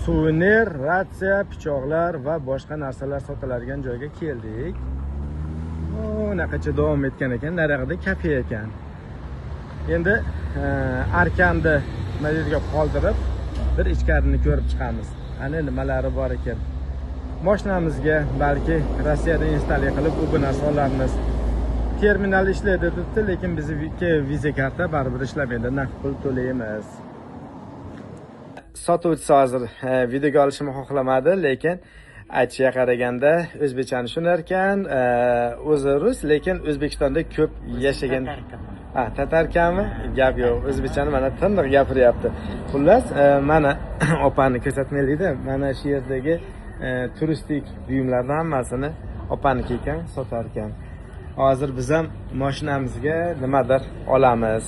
Suvenir, ratsiya, pichoqlar va boshqa narsalar sotiladigan joyga keldik. Unaqacha davom etgan ekan, naryoqda kafe ekan. Endi arkamni mana yerga qoldirib, bir ichkarini ko'rib chiqamiz. Qani nimalari bor ekan. Mashinamizga balki Rossiyada installya qilib u bu narsa olarmiz. Terminal ishlaydi debdi, lekin bizniki viza karta baribir ishlamaydi, naqd pul to'laymiz. Sotuvchisi hozir videoga olishimni xohlamadi, lekin aytishiga qaraganda o'zbekchani tushunar ekan, o'zi rus, lekin O'zbekistonda ko'p yashagan. Ha, татарка mi? Gap yo'q. O'zbekchani mana tiniq gapiryapti. Xullas, mana opani ko'rsatmaylikda. Mana shu yerdagi turistik buyumlarni hammasini opaniki ekan, sotar ekan. Hozir biz ham mashinamizga nimadir olamiz.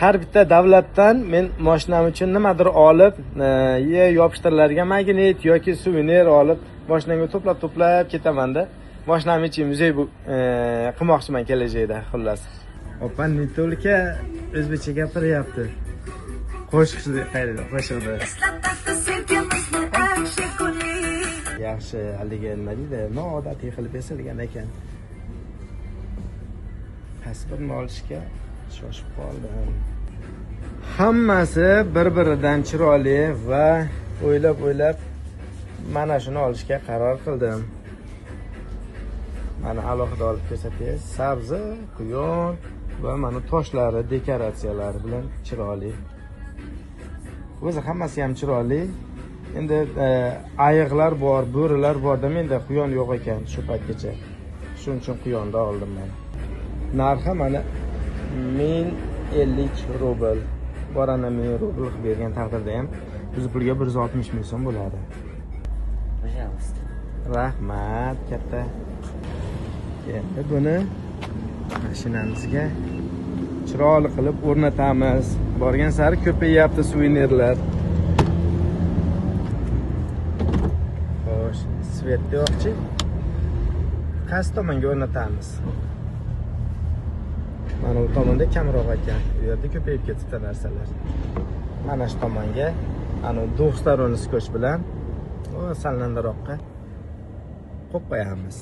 Har bitta davlatdan men mashinam uchun nimadir olib, yopishtiriladigan magnit yoki suvenir olib, mashinamga to'plab-to'plab ketamanda. Mashinam ichi muzey bu qilmoqchiman kelajakda, xullas. Opa не только o'zbekcha gapiryapti. Qo'shiqchi qayerda qo'shiqda. Eslatadi sevgimizni Aysheguli. Yaxshi, haligi nima deydi, noodatiy qilib yasalgan ekan. Qaysi birini olishga shoshib qoldim. Hammasi bir-biridan chiroyli va o'ylab-o'ylab mana shuni olishga qaror qildim. Mana alohida olib ko'rsatay. Sabzi, quyon va mana toshlari, dekoratsiyalari bilan chiroyli. O'zi hammasi ham chiroyli. Endi ayiqlar bor, bo'rilar borda, menda quyon yo'q ekan shu paytgacha. Shuning uchun quyonni oldim mana. Narxi mana 1050 rubl. Borana 1000 rubl qilib bergan taqdirda ham biz pulga 160 ming so'm bo'ladi. Пожалуйста. Rahmat katta. Endi buni mashinamizga chiroyli qilib o'rnatamiz. Borgan sari ko'payyapti suvenirlar. Xo'sh, свет yo'qchi. Qaysi tomonga o'rnatamiz? Mana bu tomonda kamroq ekan. U yerda ko'payib ketibdi narsalar. Mana shu tomonga, ana двухсторонний скотч bilan o sallandaroqqa qo'yib qo'yamiz.